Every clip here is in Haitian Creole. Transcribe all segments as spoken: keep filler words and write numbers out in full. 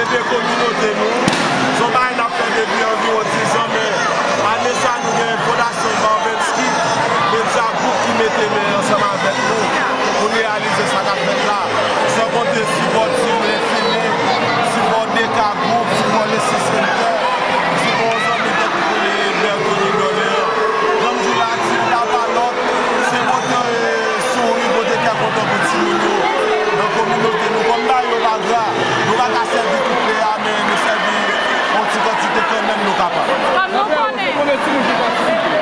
De kominote nou, se yon bagay n ap fè depi anviwon diz an, men ane sa a nou gen Fondasyon Barbensky Media Group ki mete men ansanm avèk nou pou n reyalize sa n ap fèt la. San konte sipò Team Lenfini, sipò D K Group, sipò Leslie Center, sipò yon zanmi tankou rele Bertony Dorlean. Jan m di w la, Team Lapalòt, se pote souri, pote kè kontan pou timoun yo nan kominote nou. Kòm bagay yo pa gra, nou pa ka sèvi tout lè a, men nou sèvi yon ti kantite kanmenm nou kapab. Kòm nou konnen. Konbyen timoun ki patisipe?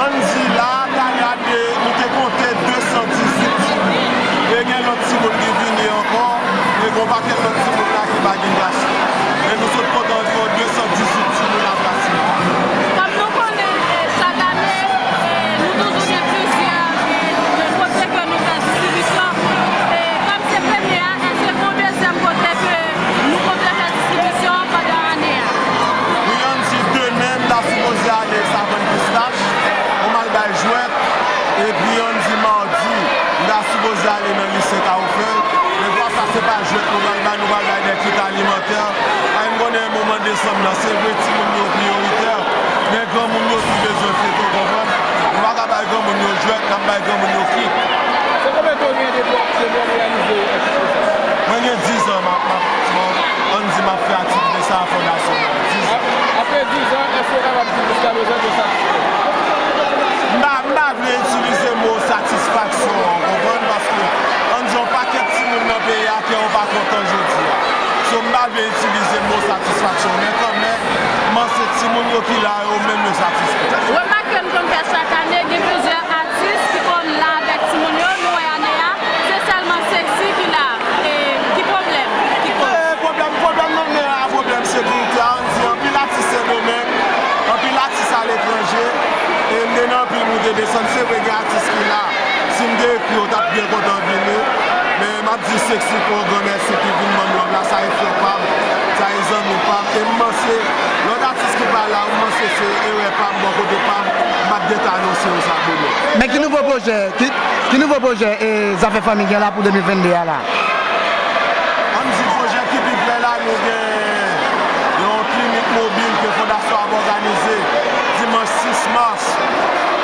Ann di la, talè a de, nou te konte de san dizuit timoun. E gen lòt timoun ki vini ankò, e gen yon pakèt lòt timoun la ki pa gen plas. Men nou sot konte ankò de san dizuit timoun nan plas la. Kòm nou konnen, e, chak ane, e, nou toujou gen plizyè, e, kote ke nou fè distribisyon. E, kòm se premye a, èske gen yon dezyèm kote ke nou konte fè distribisyon pandan ane a? Wi, ann di demen, m ta sipoze ale Savann Pistach pou m al bay jwèt. Epi ann di madi, m ta sipoze ale nan lise Kawofè. Men fwa sa, se pa jwèt nou pral bay, nou pral bay de kit alimantè. Ay, m konnen moman desanm nan, se vre timoun yo priyoritè, men granmoun yo tou bezwen fete, w konprann? Nou pa ka bay granmoun yo jwèt, n ap bay granmoun yo kit. Se konbyen tan w gen depi w ap, depi w ap reyalize aktivite sa? Mwen gen diz an, m ap, m ap, m ap, ann di m ap fè aktivite sa a fondasyon an. Diz an. Ap-, apre diz an, èske w kapab di jiska prezan ke w satisfè? M pa, m pa vle itilize mo satisfaksyon an, w konprann? Paske, ann di, yon pakèt timoun nan peyi a, kè yo pa kontan jodi a. So, m pa vle itilize mo satisfaksyon, men kanmenm, m panse timoun yo ki la, yo menm, yo satisfè. Remake n konn fè chak ane, gen plizyè atis ki konn la avèk timoun yo, nou wè ane a, se sèlman Sexy ki la. E ki pwoblèm ki koz? E, pwoblèm, pwoblèm nan men a, pwoblèm sekirite a, ann di, anpil atis Sendomeng, anpil atis aletranje, e m te nan anpil moute desann, se vre gen atis ki la, si m te ekri yo, t ap byen kontan vini, men m ap di Sexy yon gran mèsi ki vin ban m love la, sa e frè pa m, sa e zanmi pa m, e m panse lòt atis ki pa la, m panse se erè pa m, bò kote pa m, m ap gentan anonse yo sa bonè. Men ki nouvo pwojè, ki, ki nouvo pwojè, e, Zafè Fanmi gen la pou de mil venn de a la? Ann di pwojè ki pi prè la, nou gen yon klinik mobil ke fondasyon ap òganize dimanch sis mas.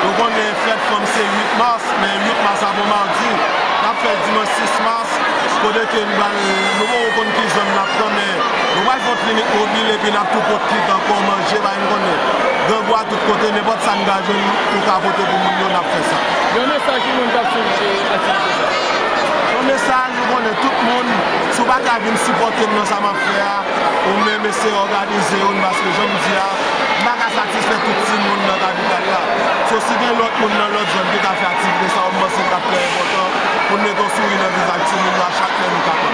Nou konnen fèt fanm se uit mas, men uit mas ap yon madi. N ap fè dimanch sis mas, kote ke n pral, nou poko konn ki zòn n ap pran, men nou pral fè yon klinik mobil epi n ap tou pot kit ankò, manje, bay nou konnen. Grangou a tout kote, nenpòt sa n ka jwenn, nou ka pote pou moun yo, n ap fè sa. Yon mesaj pou moun k ap swiv, e, aktivite sa? Yon mesaj, ou konnen, tout moun, si w pa ka vin sipòte m nan sa m ap fè a, ou menm eseye òganize youn, paske jan m di a, m pa ka satisfè tout timoun nan kapital la. So, si gen lòt moun nan lòt zòn ki ka fè aktivite sa yo, m panse l t ap trè enpòtan pou n mete yon souri nan vizaj timoun yo a chak lè nou kapab.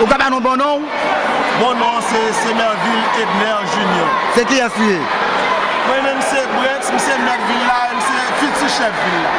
Ou ka ba nou bon non w? Bon non, se Semerville Edner Junior. Se kiyès ou ye? Mwen menm se Brex, m se mèt vil la, e m se fiti chèf vil la.